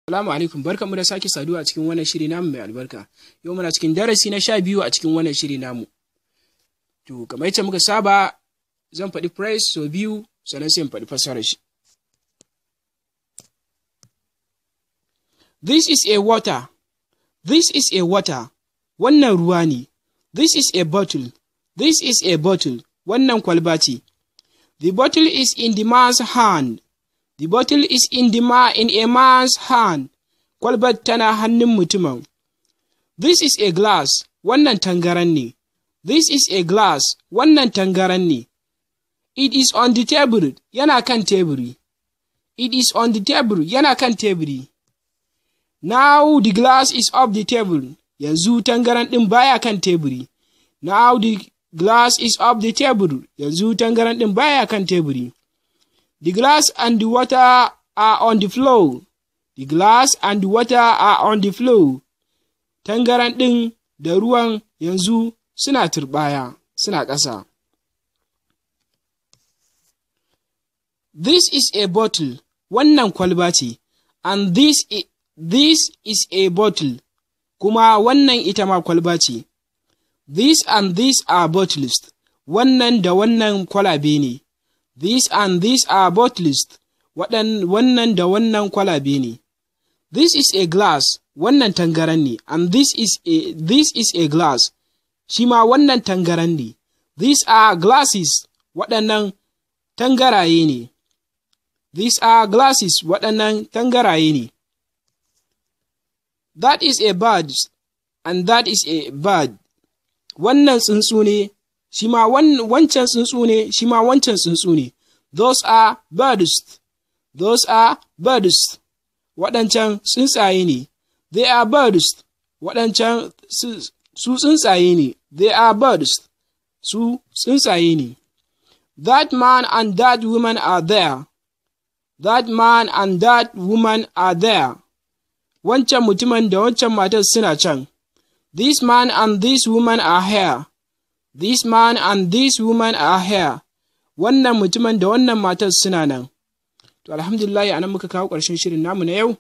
Assalamu alaikum, barkanmu da sake saduwa a cikin wannan shiri namu mai albarka. Yau muna cikin darasi na 12 a cikin wannan shiri namu. To, kamar yadda muka saba, zan faɗi phrase sau biyu, sannan sai in faɗi fassarar shi. This is a water. This is a water. Wannan ruwa ne. This is a bottle. This is a bottle. Wannan kwalba ce. The bottle is in the man's hand. The bottle is in the ma in a man's hand. Kwalbar tana hannun mutumin. This is a glass. Wannan tangaran ne. This is a glass. Wannan tangaran ne. It is on the table. Yana kan teburi. It is on the table. Yana kan teburi. Now the glass is off the table. Yanzu tangaran ɗin baya kan teburi. Now the glass is off the table. Yanzu tangaran ɗin baya kan teburi. The glass and the water are on the floor. The glass and the water are on the floor. Tangaran ɗin da ruwan yanzu suna turɓaya, suna ƙasa. This is a bottle. Wannan kwalba ce. And this is a bottle. Kuma wannan ita ma kwalba ce. This and this are bottles. Wannan da wannan kwalabe ne. This and this are bottles. Wannan da wannan kwalabe ne. This is a glass. Wannan tangaran ne. And this is a glass. Shi ma wannan tangaran ne. These are glasses. Waɗannan tangaraye ne. These are glasses. Waɗannan tangaraye ne. That is a bird and that is a bird. Wannan tsuntsu ne, shi ma wancan tsuntsu ne, shi ma wancan tsuntsu ne. Those are birds. Those are birds. Waɗancan tsuntsaye ne. They are birds. Waɗancan su tsuntsaye ne. They are birds. Su tsuntsaye ne. That man and that woman are there. That man and that woman are there. Wancan mutumin da wancan matar suna can. This man and this woman are here. This man and this woman are here. Wannan mutumin da wannan matar suna nan. To, alhamdulillah, anan muka kawo ƙarshen shirin namu na yau.